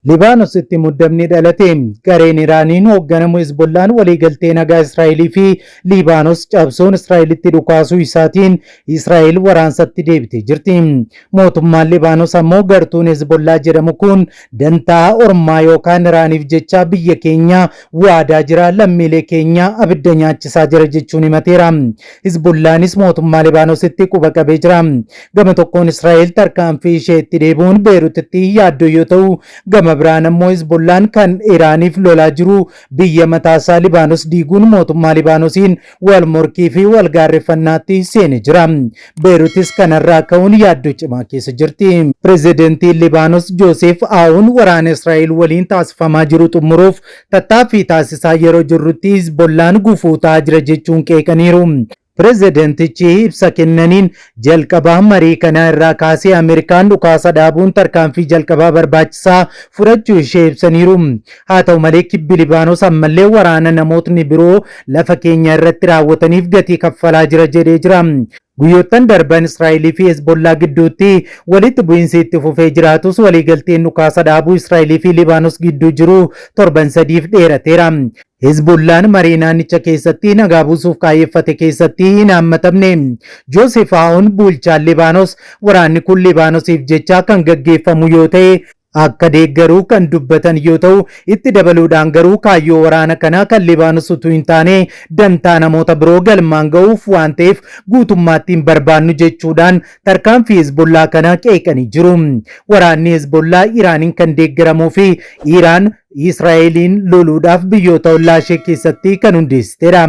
Libaanositti muddamni dhalate. Gareen Iraaniin hoogganamu Hezbollaan waliigaltee nagaa Israa'elii fi Libaanos cabsuun Israa'elitti dhukaasuu isaatiin Israa'el waraansatti deebitee jirti. Mootummaan Libaanos ammoo gartuun Hezbollaa jedhamu kun dantaa ormaa yookaan Iraaniif jecha biyya keenya waadaa jira, lammiilee keenya abidda nyaachisaa jira jechuun himateera. Hezbollaanis mootummaa Libaanositti quba qabee jira. Gama tokkoon Israa'el tarkaanfii ishee itti deebi'uun Beerutitti yaaddoo yoo ta'u, gama biraan ammoo Hezbollaan kan Iraaniif lolaa jiru biyya mataasaa Libaanos diiguun mootummaa Libaanosiin wal morkii fi wal gaarreeffannaatti seene jira. Beerutis kanarraa ka'uun yaaddoo cimaa keessa jirti. Pirezidantiin Libaanos Jooseef Aawun waraana Israa'el waliin taasifamaa jiru xumuruuf tattaaffii taasisaa yeroo jirrutti Hezbollaan gufuu ta'aa jira jechuun qeeqaniiru. Pirezidantichi ibsa kennaniin jalqabaa marii kanaa irraa kaasee Ameerikaan dhukaasa dhaabuun tarkaanfii jalqabaa barbaachisaa fudhachuu ishee ibsaniiru. Haa ta'u malee, kibbi Libaanos ammallee waraana namootni biroo lafa keenya irratti raawwataniif gatii kaffalaa jira jedhee jira. Guyyoottan darban Israa'elii fi Hezbollaa gidduutti walitti bu'iinsi itti fufee jiraatus, waliigalteen dhukaasa dhaabuu Israa'elii fi Libaanos gidduu jiru torban 3f dheerateera. Hezbollaan marii naannicha keessatti nagaa buusuuf kaayyeffate keessatti hin haammatamne. Joosef Aoun, bulchaan Libaanos, waraanni kun Libaanosiif jecha kan gaggeeffamu yoo ta'e akka deeggaruu kan dubbatan yoo ta'u, itti dabaluudhaan garuu kaayyoo waraana kanaa kan Libaanos utuu hin taane dantaa namoota biroo galmaan ga'uuf waan ta'eef guutummaatti hin barbaannu jechuudhaan tarkaanfii Hezbollaa kana qeeqanii jiru. Waraanni Hezbollaa Iraaniin kan deeggaramuu fi Iraan Israa'eliin loluudhaaf biyyoota ollaa ishee keessatti kan hundeessiteedha.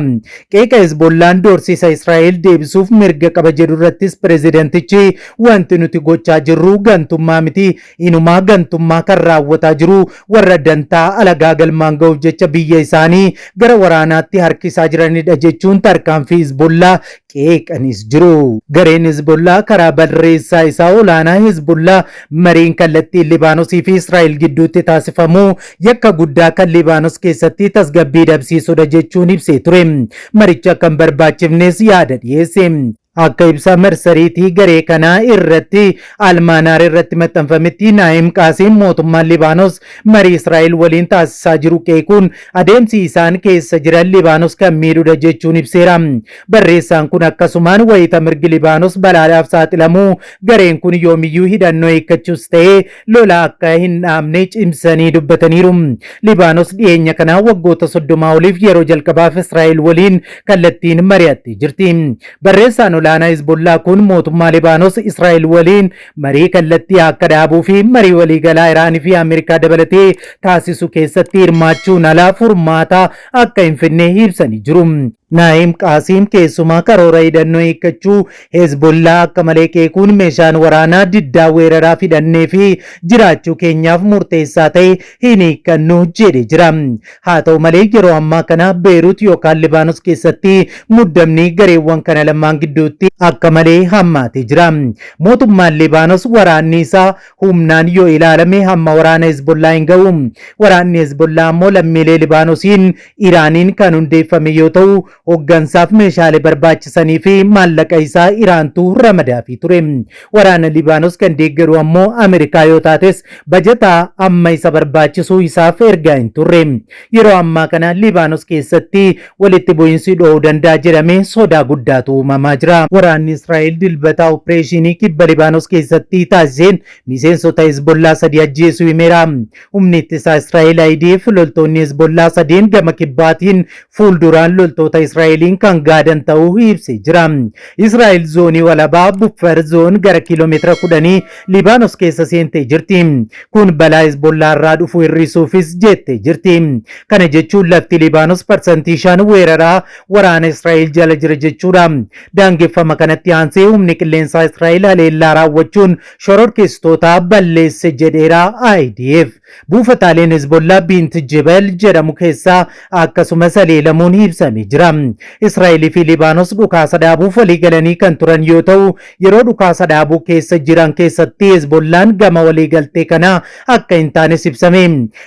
Qeeqa Hezbollaan doorsisa Israa'el deebisuuf mirga qaba jedhu irrattis pirezidantichi, wanti nuti gochaa jirru gantummaa miti, inumaa gantummaa kan raawwataa jiru warra dantaa alagaa galmaan ga'uuf jecha biyya isaanii gara waraanaatti harkisaa jiranidha jechuun tarkaanfii Hezbollaa qeeqanis jiru. Gareen Hezbollaa karaa barreessaa isaa olaanaa Hezbollaa mariin kallattiin Libaanosii fi Israa'el gidduutti taasifamu yakka guddaa kan Libaanos keessatti tasgabbii dhabsiisudha jechuun ibsee ture. Maricha akka hin barbaachifnes yaada dhiyeesse. Akka ibsa marsariitii garee kanaa irratti Almaanaar irratti maxxanfametti, Naa'im Qaasiim mootummaan Libaanos marii Israa'el waliin taasisaa jiru qeequun adeemsi isaan keessa jiran Libaanos kan miidhudha jechuun ibseera. Barreessaan kun akkasumaan wayita mirgi Libaanos balaadhaaf saaxilamu gareen kun yoomiyyuu hidhannoo hiikkachuus ta'ee lola akka hin dhaabne cimsanii dubbataniiru. Libaanos dhiyeenya kanaa waggoota 30 oliif yeroo jalqabaaf Israa'el waliin kallattiin mari'attee jirti. Barreessaan olaanaa Hezbollaa kun mootummaa Libaanos Israa'el waliin marii kallattii akka dhaabuu fi marii waliigalaa Iraanii fi Ameerikaa dabalatee taasisu keessatti hirmaachuun alaa furmaata akka hin fidne ibsanii jiru. Naa'im Qaasiim keessumaa karoora hidhannoo hiikkachuu Hezbollaa akka malee qeequun meeshaan waraanaa diddaa weeraraa fidhannee fi jiraachuu keenyaaf murteessaa ta'e hin hiikkannu jedhe jira. Haa ta'u malee, yeroo ammaa kana Beerut yookaan Libaanos keessatti muddamni gareewwan kana lamaan gidduutti akka malee hammaatee jira. Mootummaan Libaanos waraanni isaa humnaan yoo ilaalame hamma waraana Hezbollaa hin ga'u. Waraanni Hezbollaa ammoo lammiilee Libaanosiin Iraaniin kan hundeeffame yoo ta'u, hoggansaaf meeshaalee barbaachisanii fi maallaqa isaa Iraantu ramadaafii ture. Waraana Libaanos kan deeggaru ammoo Ameerikaa yoo taates bajataa amma isa barbaachisu isaaf ergaa hin turre. Yeroo ammaa kana Libaanos keessatti walitti bu'iinsi dho'uu danda'a jedhamee sodaa guddaatu uumamaa jira. Waraanni Israa'el Dilbata oppireeshinii kibba Libaanos keessatti taasiseen miseensota Hezbollaa 3 ajjeesuu himeera. Humni ittisaa Israa'el IDF loltoonni Hezbollaa sadeen gama kibbaatiin fuulduraan loltoota Israa'eliin kan gaadan ta'uu ibsee jira. Israa'el zoonii walabaa Buffer Zone gara kiiloomeetira 10 Libaanos keessa seentee jirti. Kun balaa Hezbollaa irraa dhufu hir'isuufis jettee jirti. Kana jechuun lafti Libaanos parsantii 5 weeraraa waraana Israa'el jala jira jechuudha. Daangeffama kanatti aansee humni qilleensaa Israa'el haleellaa raawwachuun shororkeessitoota balleesse jedheera IDF. Buufataaleen Hezbollaa Bint Jebel jedhamu keessaa akkasumas haleelamuun ibsamee jira. Israa'elii fi Libaanos dhukaasa dhaabuuf walii galanii kan turan yoo ta'u, yeroo dhukaasa dhaabuu keessa jiran keessatti Hezbollaan gama waliigaltee kanaa akka hin taanes ibsame.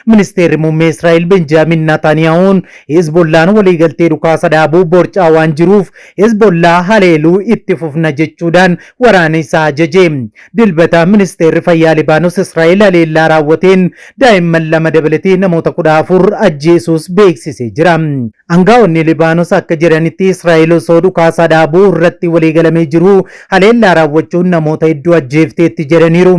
Ministeerri muummee Israa'el Benjaamin Naataaniyaahuun Hezbollaan waliigaltee dhukaasa dhaabuu borcaa waan jiruuf Hezbollaa haleeluu itti fufna jechuudhaan waraana isaa ajaje. Dilbata ministeerri fayyaa Libaanos Israa'el haleellaa raawwateen daa'imman 2 dabalatee namoota 14 ajjeesuus beeksisee jira. Angaa'onni Libaanos akka jedhanitti Israa'el osoo dhukaasa dhaabuu irratti waliigalamee jiruu haleellaa raawwachuun namoota hedduu ajjeefteetti jedhaniiru.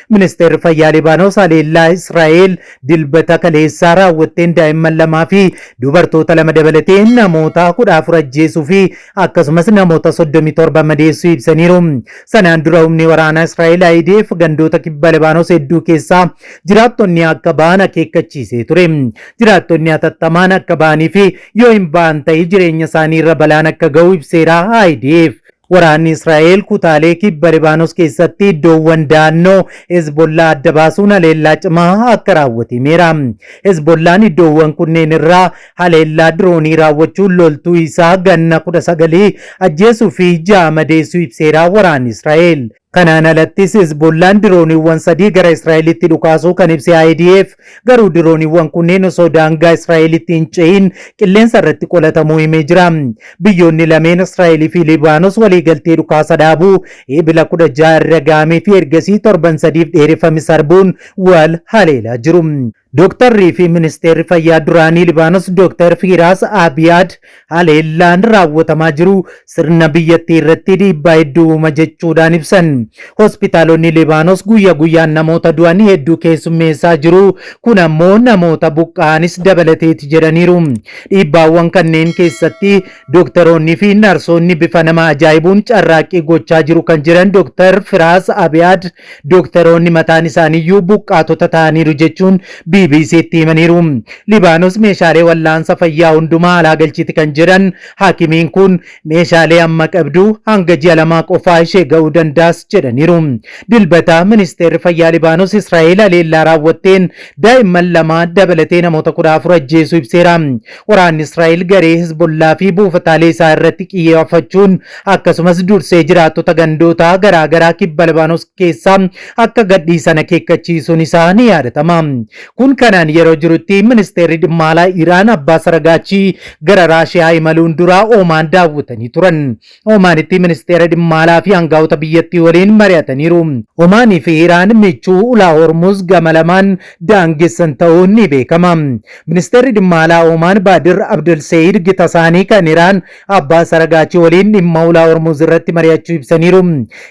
Ministeerri fayyaa Libaanos haleellaa Israa'el Dilbata kaleessaa raawwatteen daa'imman lamaa fi dubartoota 2 dabalatee namoota 14 ajjeesuu fi akkasumas namoota 37 madeessuu ibsaniiru. Sanaan dura humni waraanaa Israa'el IDF gandoota kibba Libaanos hedduu keessaa jiraattonni akka ba'an akeekkachiisee ture. Jiraattonni hatattamaan akka ba'anii fi yoo hin ba'an ta'e jireenya isaanii irra balaan akka ga'u ibseera IDF. Waraanni Israa'el kutaalee kibba Libaanos keessatti iddoowwan da'annoo Hezbollaa adda baasuun haleellaa cimaa akka raawwate himeera. Hezbollaan iddoowwan kunneen irraa haleellaa diroonii raawwachuun loltuu isaa ganna 19 ajjeesuu fi 6 madeessuu ibseera waraanni Israa'el. Kanaan alattis Hezbollaan dirooniiwwan 3 gara Israa'elitti dhukaasuu kan ibse IDF, garuu dirooniiwwan kunneen osoo daangaa Israa'elitti hin ce'iin qilleensa irratti qolatamuu himee jira. Biyyoonni lameen Israa'el fi Libaanos waliigaltee dhukaasa dhaabuu Ebila 16 irra gahamee fi ergasii torban sadiif dheereffame sarbuun wal haleelaa jiru. Dooktarrii fi ministeerri fayyaa duraanii Libaanos Dooktar Fiiraas Abiyaad haleellaan raawwatamaa jiru sirna biyyattii irratti dhiibbaa hedduu uuma jechuudhaan ibsan. Hospitaalonni Libaanos guyya guyyaan namoota du'an hedduu keessummeessaa jiru, kun ammoo namoota buqqa'anis dabalateeti jedhaniiru. Dhiibbaawwan kanneen keessatti dooktaroonni fi narsoonni bifa nama ajaa'ibuun carraaqqii gochaa jiru kan jedhan Dooktar Firaas Abiyaad, dooktaroonni mataan isaaniiyyuu buqqaatota ta'aniiru jechuun BBCtti himaniiru. Libaanos meeshaalee wallaansa fayyaa hundumaa alaa galchiti kan jedhan hakimiin kun, meeshaalee amma qabdu hanga ji'a lamaa qofaa ishee ga'uu danda'as jedhaniiru. Dilbata ministeerri fayyaa Libaanos Israa'el haleellaa raawwatteen daa'imman 2 dabalatee namoota 14 ajjeesuu ibseera. Waraanni Israa'el garee Hezbollaa fi buufataalee isaa irratti qiyyeeffachuun akkasumas dursee jiraattota gandoota garaa garaa kibba Libaanos keessaa akka gadhiisan akeekkachiisuun isaa ni yaadatama. Kun kanaan yeroo jirutti ministeerri dhimma alaa Iraan Abbaas Aragaachii gara Raashiyaa imaluun dura Oomaan daawwatanii turan. Oomaanitti ministeera dhimma alaa fi aangaa'ota biyyattii waliin mari'ataniiru. Omaanii fi Iraan michuu ulaa Hormuz gama lamaan daangessan ta'uun ni beekama. Ministeerri dhimma alaa Oomaan Baadir Abdulseeyid gita isaanii kan Iraan Abbaas Aragaachii waliin dhimma ulaa Hormuz irratti mari'achuu ibsaniiru.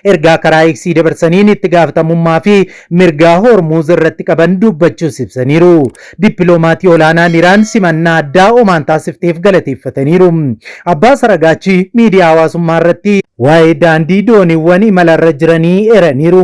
Ergaa karaa X dabarsaniin itti gaafatamummaa fi mirgaa Hormuz irratti qaban dubbachuus ibsaniiru. Dippiloomaatii olaanaan Iraan simannaa addaa Omaan taasifteef galateeffataniiru. Abbaas Aragaachii miidiyaa hawaasummaa irratti waa'ee daandii dooniiwwan imalarra jiranii eeraniiru.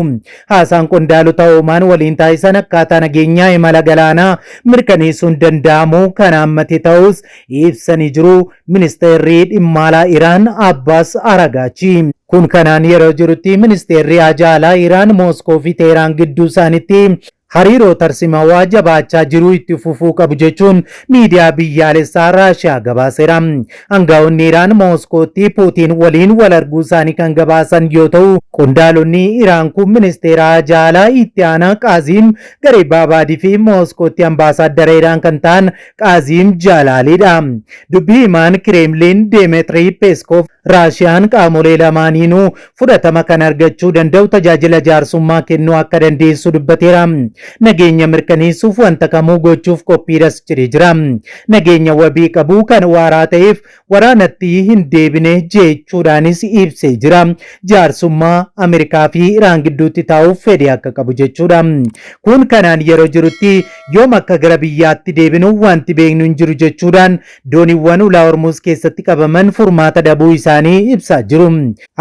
Haasaan qondaalota Omaan waliin taasisan akkaataa nageenyaa imala galaanaa mirkaneessuun danda'amu kan haammate ta'uus ibsanii jiru Ministeerri Dhimma Alaa Iraan Abbaas Aragaachii. Kun kanaan yeroo jirutti Ministeerri Haajaa Alaa Iraan Mooskoo fi Teeraan gidduu isaanitti hariiroo tarsimawaa jabaachaa jiru itti fufuu qabu jechuun miidiyaa biyyaalessaa Raashiyaa gabaaseera. Angaa'onni Iraan Mooskootti Puutiin waliin wal arguu isaanii kan gabaasan yoo ta'u, qondaalonni Iraan kun ministeera haajaa alaa itti aanaa Qaaziim Gariibaabaadii fi Mooskootti ambaasaaddara Iraan kan ta'an Qaaziim Jaalaaliidha. Dubbii himaan Kireemliin Demetrii Peeskoof Raashiyaan qaamolee lamaaniinuu fudhatama kan argachuu danda'u tajaajila jaarsummaa kennuu akka dandeessu dubbateera. Nageenya mirkaneessuuf wanta kamuu gochuuf qophiidhas jedhee jira. Nageenya wabii qabu kan waaraa ta'eef waraanatti hin deebine jechuudhaanis ibsee jira. Jaarsummaa Ameerikaa fi Iraan gidduutti taa'uuf fedhii akka qabu jechuudha. Kun kanaan yeroo jirutti yoom akka gara biyyaatti deebinu wanti beeknu hin jiru jechuudhaan dooniiwwan ulaa Hormuuz keessatti qabaman furmaata dhabuu isaanii ibsaa jiru.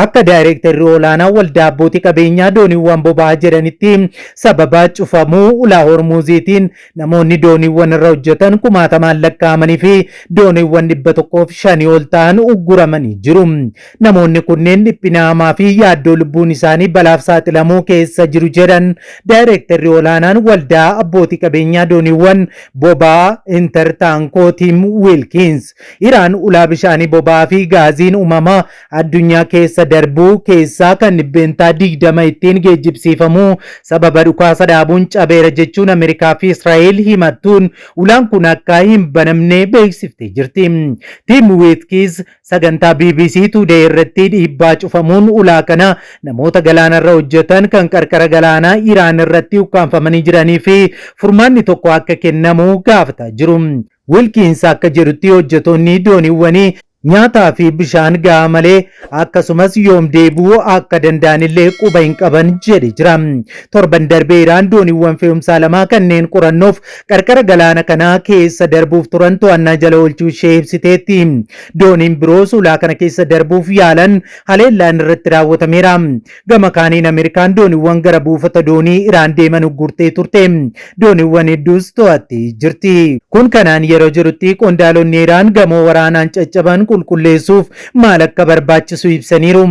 Akka daayireektarri olaanaa waldaa abbootii qabeenyaa dooniiwwan boba'aa jedhanitti sababa cufamuu Cufamuu ulaa Hormuuziitiin namoonni dooniiwwan irra hojjetan kumaatamaan lakkaa'amanii fi dooniiwwan 105 ol ta'an ugguramanii jiru. Namoonni kunneen dhiphina hamaa fi yaaddoo lubbuun isaanii balaaf saaxilamuu keessa jiru jedhan daayireektarri olaanaan waldaa abbootii qabeenyaa dooniiwwan boba'aa Intertanko Tim Wilkins. Iraan ulaa bishaanii boba'aa fi gaaziin uumamaa addunyaa keessa darbuu keessaa kan 20% ittiin geejjibsiifamuu sababa dhukaasa dhaabuun cabeera jechuun Ameerikaa fi Israa'el himattuun ulaan kun akka hin banamne beeksiftee jirti. Tim Wilkins sagantaa BBC Today irratti dhiibbaa cufamuun ulaa kana namoota galaanarra hojjetan kan qarqara galaanaa Iraan irratti ukkaanfamanii jiranii fi furmaanni tokko akka kennamu gaafataa jiru. Wilkins akka jedhutti hojjettoonni dooniiwwanii nyaataa fi bishaan gahaa malee akkasumas yoom deebi'uu akka danda'anillee quba hin qaban jedhe jira. Torban darbee Iraan dooniiwwan fe'umsaa lama kanneen qorannoof qarqara galaana kanaa keessa darbuuf turan to'annaa jala oolchuu ishee ibsiteetti. Dooniin biroos ulaa kana keessa darbuuf yaalan haleellaan irratti raawwatameera. Gama kaaniin Ameerikaan dooniiwwan gara buufata doonii Iraan deeman uggurtee turte. Dooniiwwan hedduus to'attee jirti. Kun kanaan yeroo jirutti qondaalonni Iraan gamoo waraanaan caccaban qulqulleessuuf maal akka barbaachisu ibsaniiru.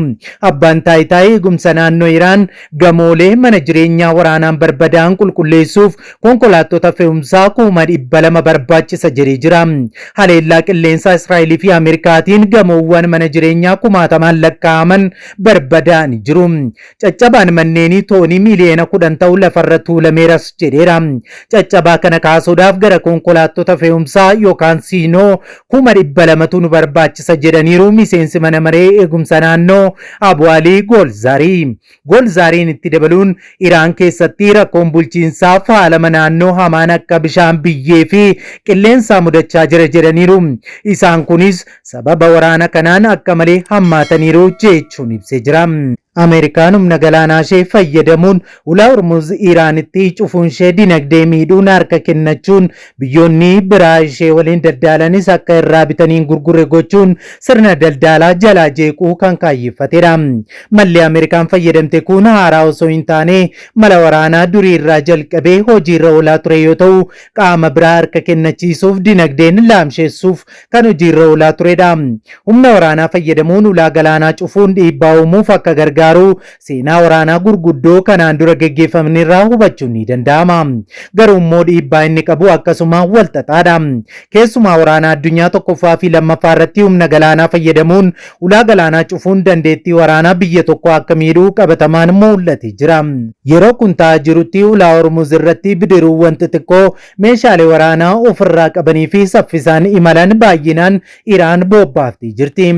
Abbaan taayitaa eegumsa naannoo Iraan gamoolee mana jireenyaa waraanaan barbadaa'an qulqulleessuuf konkolaattota fe'umsaa 200,000 barbaachisa jedhee jira. Haleellaa qilleensaa Israa'elii fi Ameerikaatiin gamoowwan mana jireenyaa kumaatamaan lakkaa'aman barbadaa'anii jiru. Caccabaan manneenii toonii 10 miiliyoona ta'u lafarra tuulameeras jedheera. Caccabaa kana kaasuudhaaf gara konkolaattota fe'umsaa yookaan siinoo 200,000tu nu barbaachisa jedhaniiru miseensi mana maree eegumsa naannoo Abu'aalii Goolzaarii. Goolzaariin itti dabaluun Iraan keessatti rakkoon bulchiinsaa faalama naannoo hamaan akka bishaan biyyee fi qilleensaa mudachaa jira jedhaniiru. Isaan kunis sababa waraana kanaan akka malee hammaataniiru jechuun ibsee jira. Ameerikaan humna galaanaa ishee fayyadamuun ulaa Hormuz Iraanitti cufuun ishee dinagdee miidhuun harka kennachuun biyyoonni biraa ishee waliin daldaalanis akka irraa bitaniin gurgurre gochuun sirna daldalaa jalaa jeequu kan kaayyeffatedha. Malli Ameerikaan fayyadamte kun haaraa osoo hin taane mala waraanaa durii irraa jalqabee hojiirra oolaa ture yoo ta'u, qaama biraa harka kennachiisuuf dinagdeen laamsheessuuf kan hojiirra oolaa turedha. Humna waraanaa fayyadamuun ulaa galaanaa cufuun dhiibbaa uumuuf akka gargaaru seenaa waraanaa gurguddoo kanaan dura geggeeffamanirraa hubachuun ni danda'ama. Garuu immoo dhiibbaa inni qabu akkasuma walxaxaadha. Keessumaa waraana addunyaa tokkoffaa fi lammaffaa irratti humna galaanaa fayyadamuun ulaa galaanaa cufuun dandeettii waraanaa biyya tokko akka miidhuu qabatamaan mul'atee jira. Yeroo kun ta'aa jirutti ulaa Hormuz irratti bidiruuwwan xixiqqoo meeshaalee waraanaa ofirraa qabanii fi saffisaan imalan baay'inaan Iraan bobbaaftee jirti.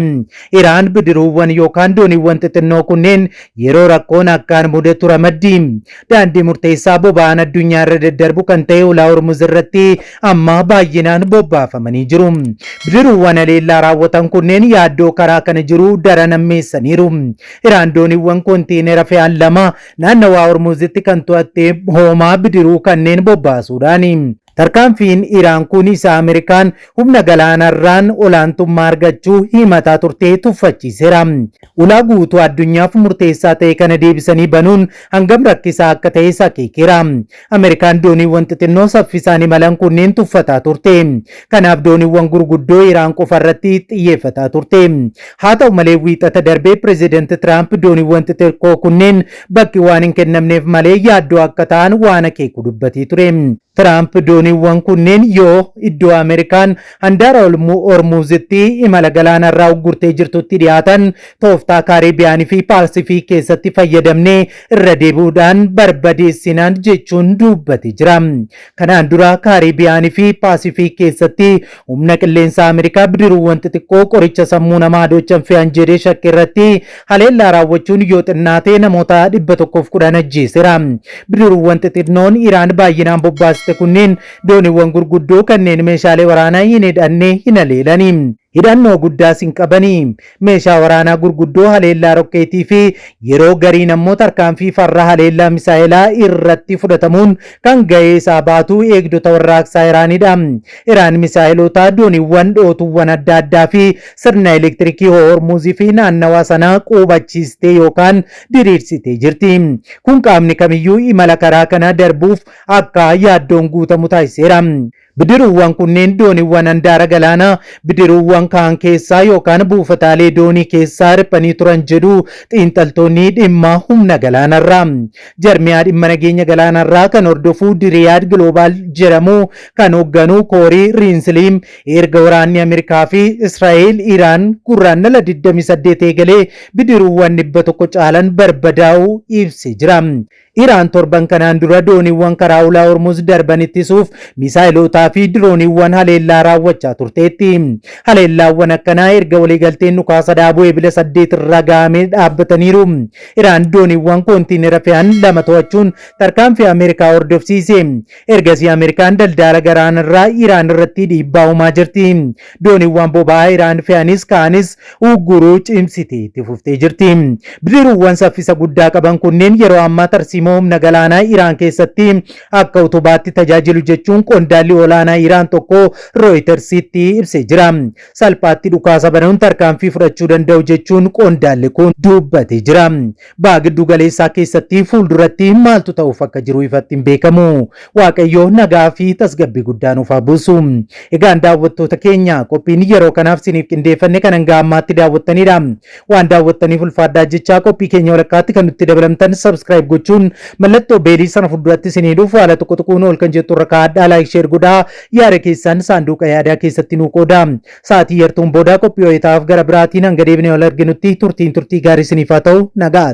Iraan bidiruuwwan yookaan dooniiwwan xixinnoo kunneen yeroo rakkoon akkaan mudatu ramaddi. Daandii murteessaa boba'aan addunyaa irra daddarbu kan ta'e ulaa Hormuz irratti amma baay'inaan bobbaafamanii jiru. Bidiruuwwan haleellaa raawwatan kunneen yaaddoo karaa kana jiru daran hammeessaniiru. Iraan dooniiwwan kontiinera fe'an lama naannawaa Hormuzitti kan to'atte hoomaa bidiruu kanneen bobbaasuudhaani. Tarkaanfiin Iraan kun isa Ameerikaan humna galaanarraan olaantummaa argachuu himataa turte tuffachiiseera. Ulaa guutuu addunyaaf murteessaa ta'e kana deebisanii banuun hangam rakkisaa akka ta'es akeekeera. Ameerikaan dooniiwwan xixinnoo saffisaan imalan kunneen tuffataa turte. Kanaaf dooniiwwan gurguddoo Iraan qofa irratti xiyyeeffataa turte. Haa ta'u malee, wiixata darbee Pireezidaanti Tiraamp dooniiwwan xixiqqoo kunneen bakki waan hin kennamneef malee yaaddoo akka ta'an waan akeeku dubbatee ture. Tiraamp dooniiwwan kunneen yoo iddoo Ameerikaan handaara Hormuuzitti imala galaanarraa uggurtee jirtutti dhiyaatan tooftaa Kaaribiyaanii fi Paasifiik keessatti fayyadamnee irra deebi'uudhaan barbadeessinaan jechuun dubbate jira. Kanaan dura Kaaribiyaanii fi Paasifiik keessatti humna qilleensaa Ameerikaa bidiruuwwan xixiqqoo qoricha sammuu namaa adoochan fe'an jedhee shakke irratti haleellaa raawwachuun yoo xinnaate namoota 110 ajjeeseera. Bidiruuwwan xixinnoon Iraan baay'inaan bobbaasite kunneen dooniiwwan gurguddoo kanneen meeshaalee waraanaa hin hidhanne hin haleelani. Hidhannoo guddaas hin qabani. Meeshaa waraanaa gurguddoo haleellaa rokkeetii fi yeroo gariin ammoo tarkaanfii farra haleellaa misaa'elaa irratti fudhatamuun kan gahee isaa baatu Eegdota Warraaqsaa Iraanidha. Iraan misaa'eloota, dooniiwwan, dhootuuwwan adda addaa fi sirna elektirikii Hormuuzii fi naannawaa sanaa qubachiistee yookaan diriirsitee jirti. Kun qaamni kamiyyuu imala karaa kana darbuuf akka yaaddoon guutamu taasiseera. Bidiruuwwan kunneen dooniiwwan handaara galaanaa bidiruuwwan kaan keessaa yookaan buufataalee doonii keessaa riphanii turan jedhu xiinxaltoonni dhimma humna galaanarraa. Jarmiyaa dhimma nageenya galaanarraa kan hordofu Diriyaad Global jedhamu kan hoogganu Koorii Riinsiliim erga waraanni Ameerikaa fi Israa'el Iraan Gurraandhala 28 eegalee bidiruuwwan 100 caalan barbadaa'uu ibsee jira. Iraan torban kanaan dura dooniiwwan karaa ulaa Hormuz darban ittisuuf misaa'ilootaa fi dirooniiwwan haleellaa raawwachaa turteetti. Haleellaawwan akkanaa erga waliigalteen dhukaasa dhaabuu Ebila 8 irra gahamee dhaabbataniiru. Iraan dooniiwwan koontiinera fe'an lama to'achuun tarkaanfii Ameerikaa hordofsiise. Ergasii Ameerikaan daldala galaanarraa Iraan irratti dhiibbaa uumaa jirti. Dooniiwwan boba'aa Iraan fe'anis ka'anis ugguruu cimsitee itti fuftee jirti. Bidiruuwwan saffisa guddaa qaban kunneen yeroo ammaa tarsiimoo humna galaanaa Iraan keessatti akka utubaatti tajaajilu jechuun qondaalli olaanaa Iraan tokko Rooyitersitti ibsee jira. Salphaatti dhukaasa banuun tarkaanfii fudhachuu danda'u jechuun qondaalli kun dubbatee jira. Baha giddu galeessaa keessatti fuulduratti maaltu ta'uuf akka jiru ifatti hin beekamu. Waaqayyo nagaa fi tasgabbii guddaa nuuf haa buusu. Egaan daawwattoota keenya, qophiin yeroo kanaaf siniif qindeeffanne kan hanga ammaatti daawwattanidha. Waan daawwattaniif ulfaadhaa jechaa, qophii keenya walakkaatti kan nutti dabalamtan subscribe gochuun mallattoo bell sana fuulduratti isinii dhufu haala tokko tuquun ol kan jettu irra kaa'adhaa, like, share godhaa, yaada keessan saanduqa yaadaa keessatti nuu qooda. Sa'aatii yartuun booda qophii ho'itaaf gara biraatiin hanga deebinee wal arginutti turtiin turtii gaarii isiniif haa ta'u, nagaa.